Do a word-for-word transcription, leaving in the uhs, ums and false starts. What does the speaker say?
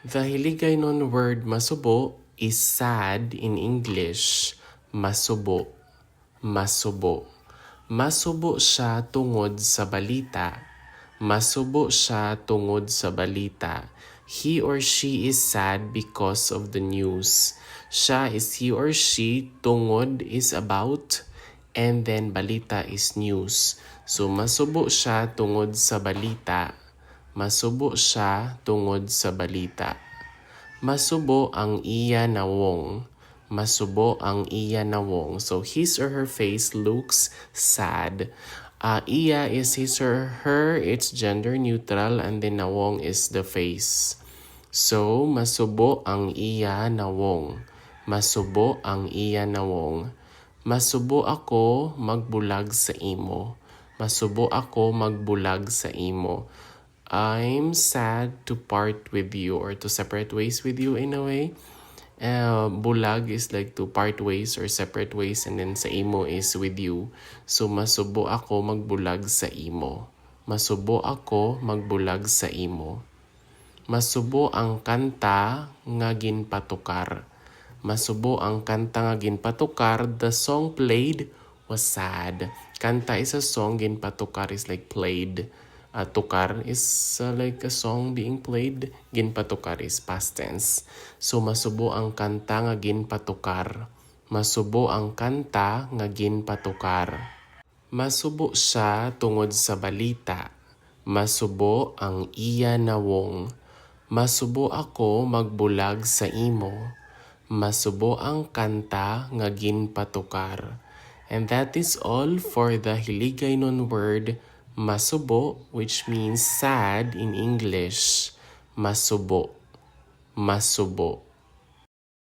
The Hiligaynon word masubo is sad in English. Masubo. Masubo. Masubo siya tungod sa balita. Masubo siya tungod sa balita. He or she is sad because of the news. Siya is he or she, tungod is about, and then balita is news. So, masubo siya tungod sa balita. Masubo siya tungod sa balita. Masubo ang iya nawong. Masubo ang iya nawong. So, his or her face looks sad. Uh, iya is his or her. It's gender neutral. And then nawong is the face. So, masubo ang iya nawong. Masubo ang iya nawong. Masubo ako magbulag sa imo. Masubo ako magbulag sa imo. I'm sad to part with you or to separate ways with you in a way. Uh, bulag is like to part ways or separate ways, and then sa imo is with you. So, masubo ako magbulag sa imo. Masubo ako magbulag sa imo. Masubo ang kanta nga ginpatukar. Masubo ang kanta nga ginpatukar. The song played was sad. Kanta is a song, ginpatukar is like played. Uh, tukar is uh, like a song being played. Ginpatukar is past tense. So, masubo ang kanta nga ginpatukar. Masubo ang kanta nga ginpatukar. Masubo siya tungod sa balita. Masubo ang iya nawong. Masubo ako magbulag sa imo. Masubo ang kanta nga ginpatukar. And that is all for the Hiligaynon word masubo, which means sad in English. Masubo. Masubo.